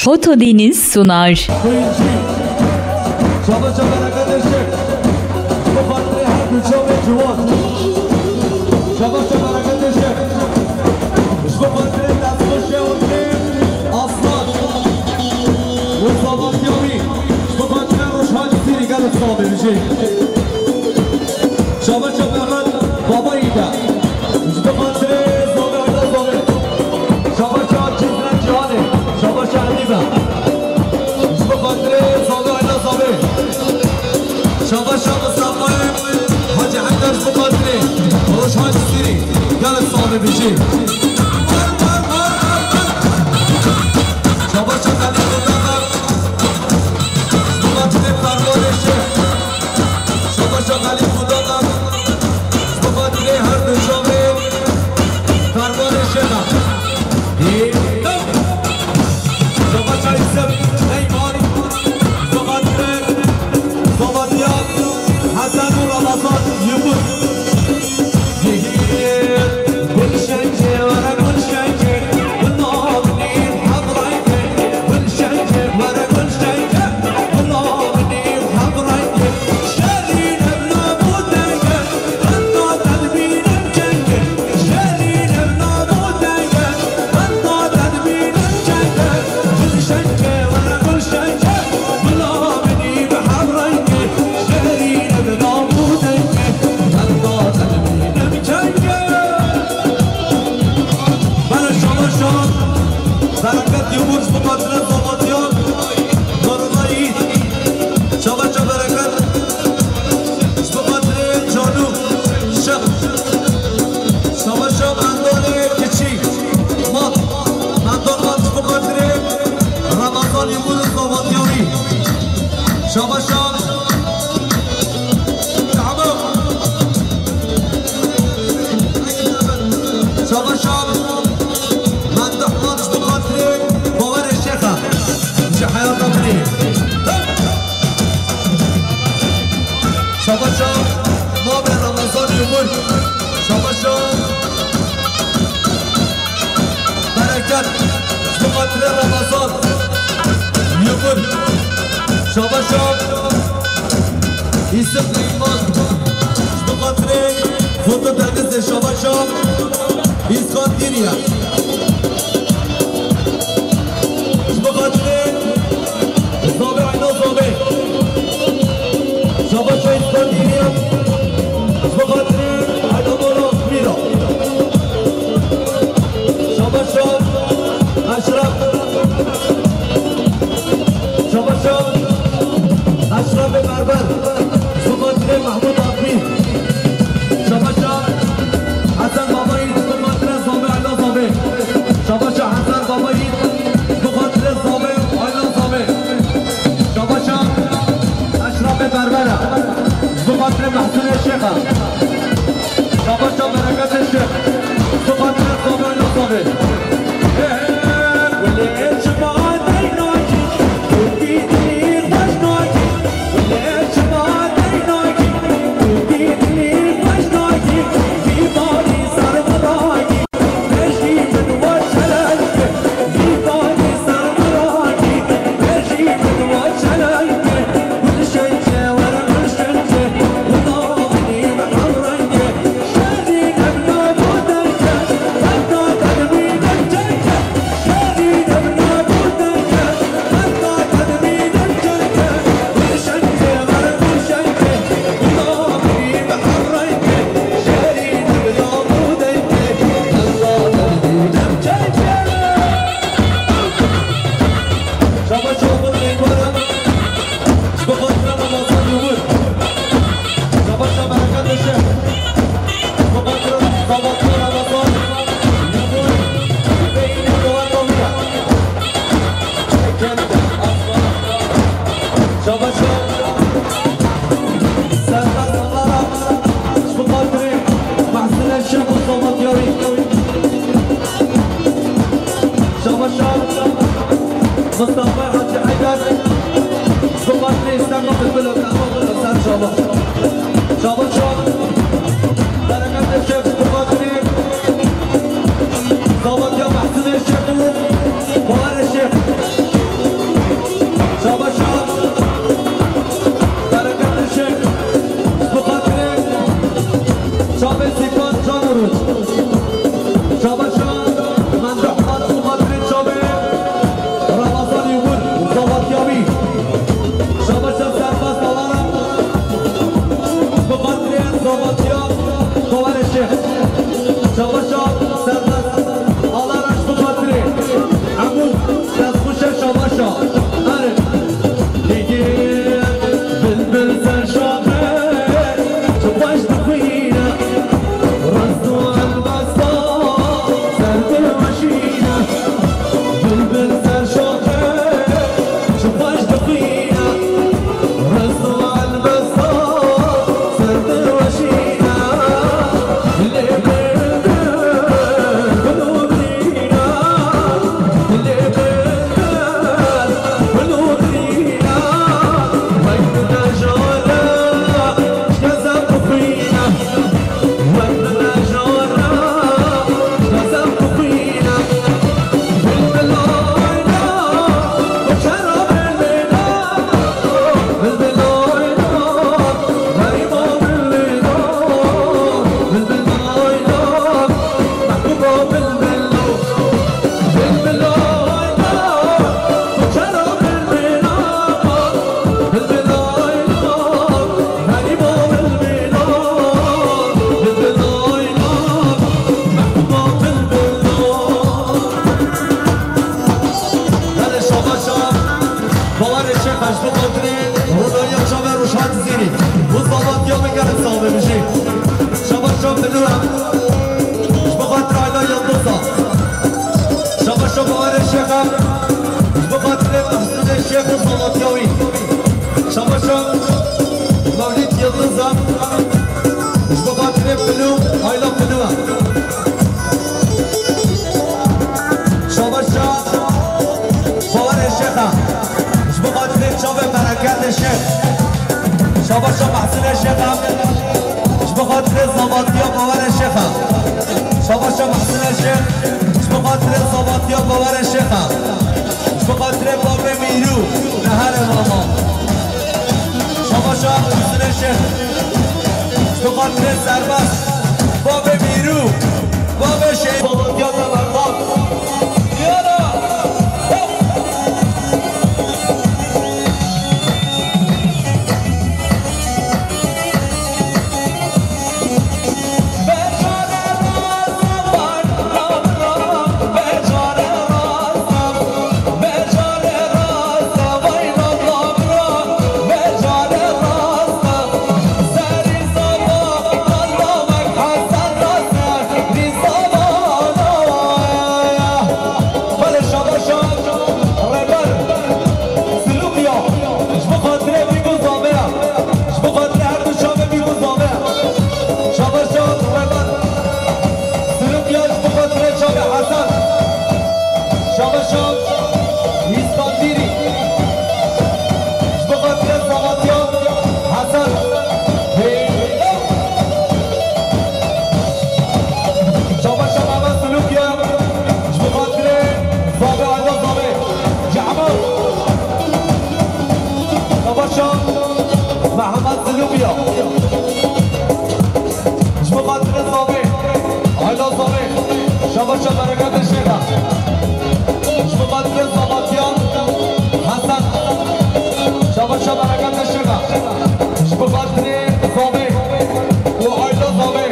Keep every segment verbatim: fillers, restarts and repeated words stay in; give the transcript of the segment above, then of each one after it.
Fotodeniz sunar. Kuyumcu. Şabaşa bereketê şêx. Ji bo xatirê her du çavê ciwan. Şabaşa bereketê şêx. Ji bo xatirê destxweşê Orkê Aslan. Û sabatiyê wî. Ji bo xatirê Rojhan Sîrî gelek sax be bijî. Şabaşa Mehmet Babayî de. Ji bo xatirê Zobê Ayda Zobê. Şabaşa Cizre Cihanê. Şabaşa Edî be. Ji bo xatirê Zobê Ayda Zobê. Şabaşa Mistefayê Hacî Heyder ji bo xatirê Rojhan Sîrî. Gelek sax be bijî. Şabaşa Xelîl Xudana. Ji bo xatirê Fermanê Şêx. Şabaşa Xelîl Xudana. Ji bo xatirê her du çavê Fermanê Şêx e. Ê, Şabaşa Yusuf Neymarî. Ji bo xatirê Zobatiya Hesen û Ramazan Yilmaz. Bereket Yavuz, bu katile Zobatiyan, Nurullah Yiğit, Şabaşa Bereket, ji bo xatirê Canû Şex. Şabaşa Mendanê Kiçî Mat. Mendan Mat ji bo xatirê Ramazan Yilmaz û Zobatiya wî. Şabaşa Şabaşa. Şabaşa. Mendan Mat ji bo xatirê Bawerê Şex e. Ji heyata min e. Şabaşa Mabe Ramazan Yumur. Şabaşa Bereket. Ji bo xatirê Ramazan Yumur. Şabaşa Yusuf Neyman. Ji bo xatirê Foto Dengizê. Şabaşa Îskandîriye. Ji bo xatirê Zobê Ayna Zobê. Şabaşa Îskandîriye. Ji bo xatirê Ayna Mala Mîra. Şabaşa Eşref. Şabaşa Eşrefê Berber. Ji bo xatirê Mehmûd Akbî. Şabaşa Hesen Babayî ji bo xatirê Zobê Ayna Zobê. Şabaşa Hesen Babayî ji bo xatirê Zobê Ayna Zobê. Şabaşa Eşrefê Berbere ji bo xatirê Mehsûnê Şêx e. Şabaşa Bereketê Şêx ji bo xatirê Zobê Ayna Zobê. Şabaşa Serhat Alara, ji bo xatirê Mehsûnê Şêx û Zobatiya wî. Şabaşa Mustafa Hacı Heyder, ji bo xatirê Îstanbul Bilbil û Dema Bilbil ser Şabaş. Şabaşa Bereketê Şêx, ji bo xatirê Zobatiya Mehsûnê Şêx û Bawerê Şêx. Şêxa. Ji bo xatirê çavê bereketê Şêx. Şabaşa Mehsine Şêxa. Ji bo xatirê zavatiya bawerê Şêxa. Şabaşa Mehsine Şêx. Ji bo xatirê zavatiya bawerê Şêxa. Ji bo xatirê babê Mîrû. Neherê mama. Şabaşa Mehsine Şêx. Ji bo xatirê serbest. Babê Mîrû. Babê Şêx. Zavatiya Semerqand. Yara. Belê şabaşa Rêber Silûkiya. Ji bo xatirê vî ku zave ye. Ji bo xatirê her du çavê vî ku zave ye. Şabaşa Rêber Silûkiya, ji bo xatirê çavê Hesen. Şabaşa Îskandîrî. Ji bo xatirê zavatiya Hesen. Hey. Şabaşa Mehmet Silûkiya, ji bo xatirê zavê, ayda zavê. Cemal. Şabaşa Mehmet Silûkiya. Ji bo xatirê zavê, ayda zavê. Şabaşa bereketê Şêxa. Ji bo xatirê zavatiya Hesen. Şabaşa bereketê Şêxa. Ji bo xatirê zavê û ayda zavê.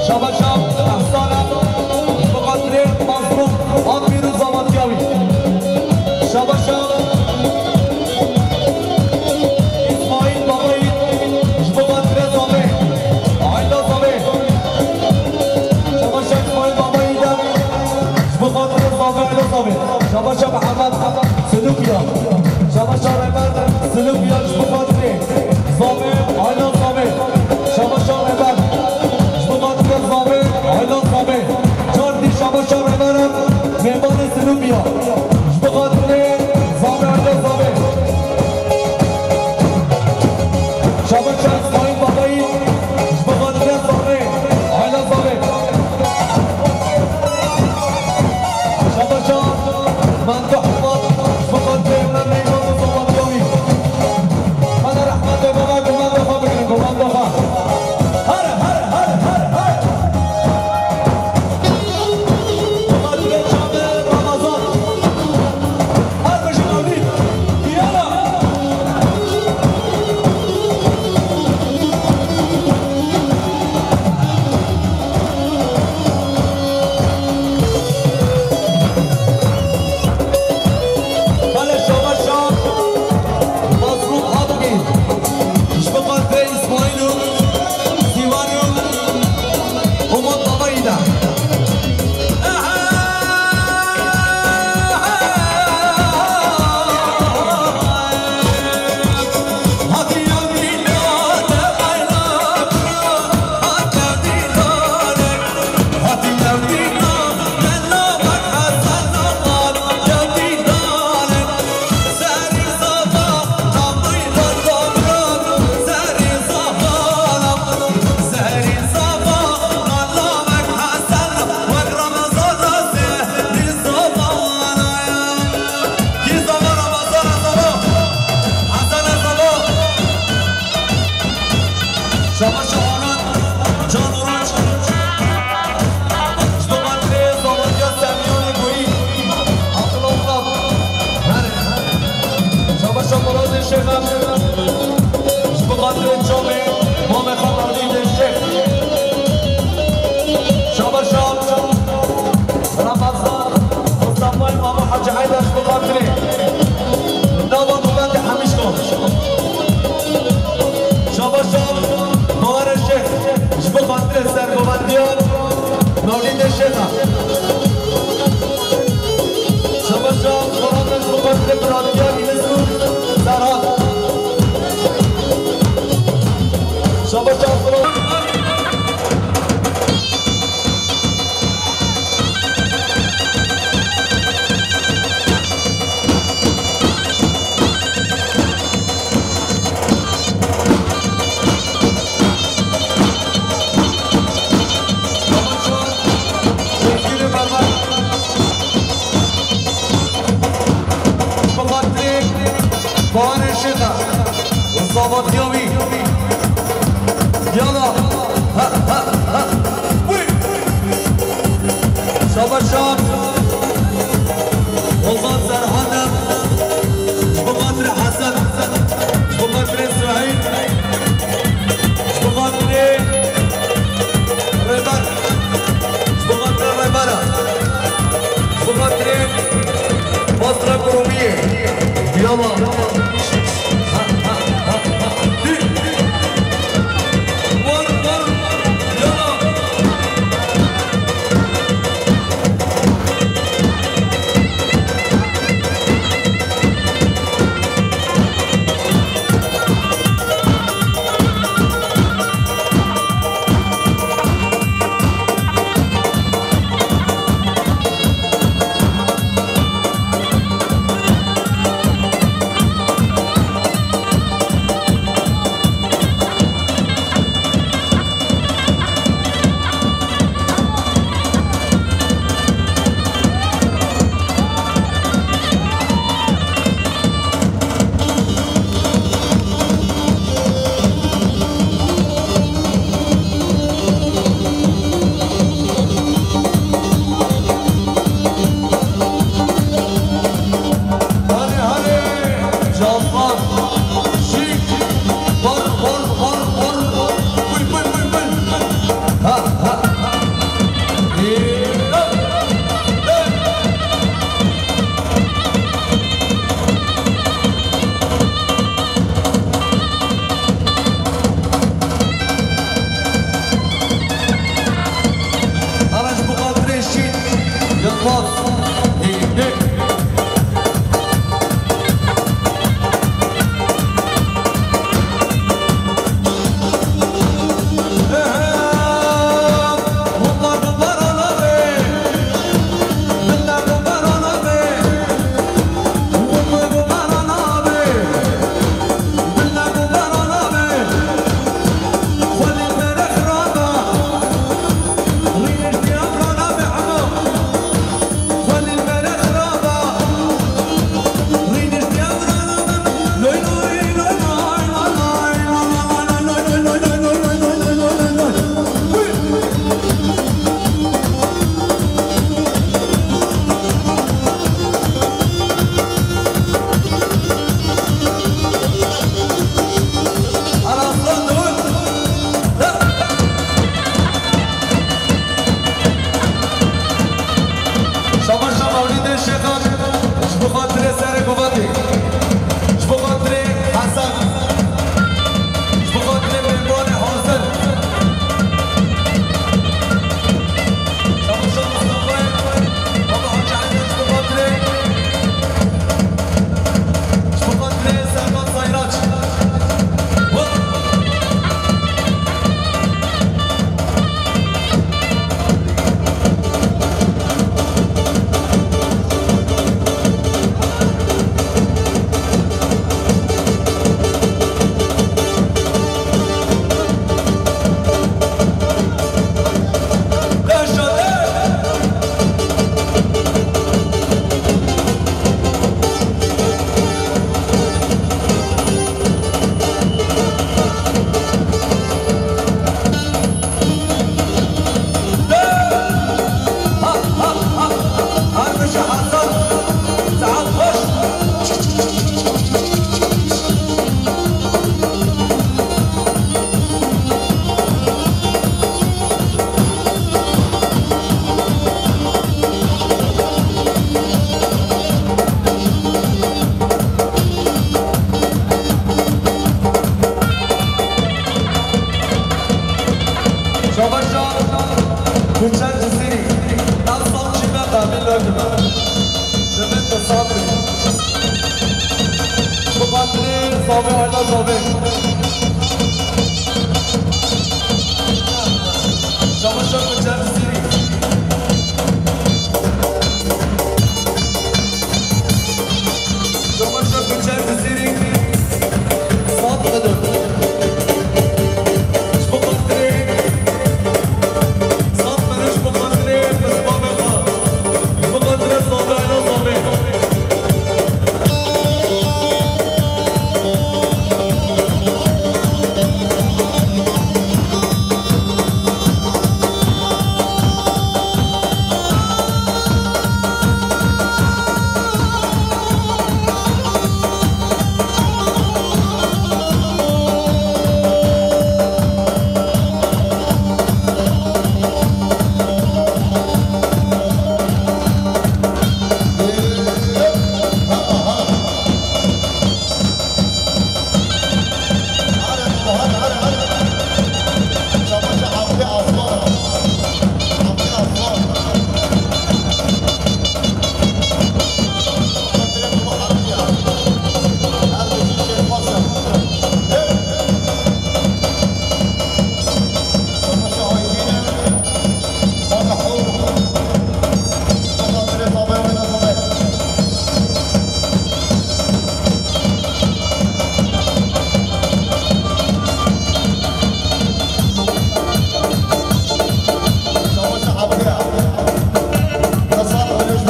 Şabaşa Ehsana. Ji bo xatirê Mazlûm Akbîr û zavatiya wî. Şabaşa Îsmaîl Babayî, ji bo xatirê zavê, ayda zavê. Şabaşa Îsmaîl Babayî de, ji bo xatirê zavê, ayda zavê. Şabaşa Mihemed Silûkiya. Şabaşa Rêber Silûkiya, ji bo xatirê zavê, ayda zavê. Şabaşa Rêber, ji bo xatirê zavê, ayda zavê. Çar dî şabaşa Rêber e, mêvanê Silûkiya. Ji bo xatirê zavê, ayda zavê. Şabaşa Îsmaîl Babayî, ji bo xatirê zavê, ayda zavê. Şabaşa Mando Hemad, ji bo xatirê Emre Neyman û zavatiya wî. Hene rehmetê baba, komando xwe bigirin, komando xwe. Here, here, here, here, here. Ji bo xatirê çavê Ramazan. Fatya wî. Yala. Ha, ha, ha. Wî. Şabaş şan. Ozan Serhadem. Ji bo xatirê Hesen. Ji bo xatirê Suheyl. Ji bo xatirê Rêber. Ji bo xatirê Rêbera. Ji bo xatirê Basra Kurumiyê. Yala. Hale, hale, Cazman, şîk, bar, bar, bar, bar, bar, bul, bul, bul, bul. Ha, ha, ha. Hey, hey, hey. Ara ji bo xatirê Şîn Yilmaz Hêdî. Şabaşa Mewlîdê Şêxan, ji bo xatirê Serê Guvatê, ji bo xatirê Hesen, ji bo xatirê mêvanê hazir. Şabaşa Mustafayê, Baba Hacı Hesen, ji bo xatirê, ji bo xatirê Serkan Sayraç. Şabaşa Guçer Cizîrî, ev sal çî me qebîl nekin. Demên te sax be. Bi xatirê zavê, aîla zavê. Şabaşa Guçer Cizîrî. Şabaşa Guçer Cizîrî. Sat qedr. Ji bo xatirê, sat qedr ji bo xatirê pismamê xwe. Ji bo xatirê Sabra Ela Sabê.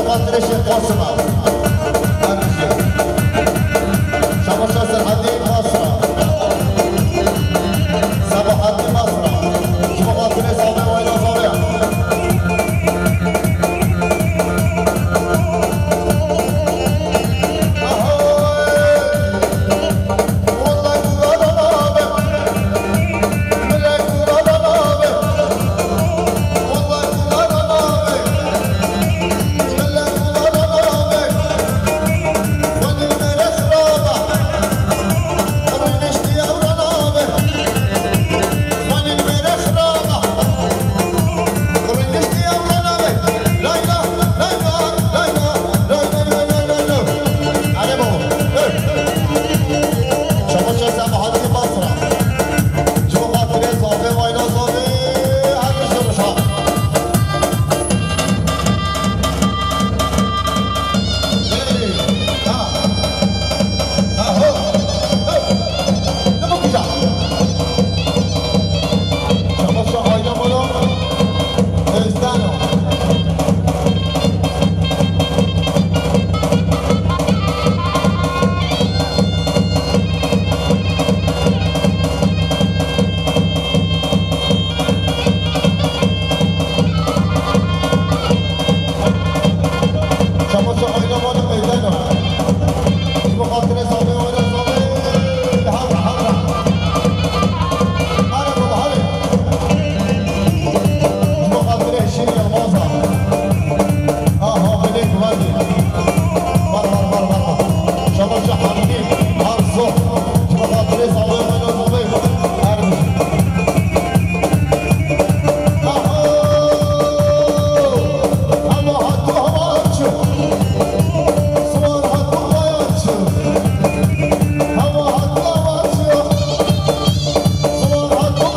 Patrişê Qasima.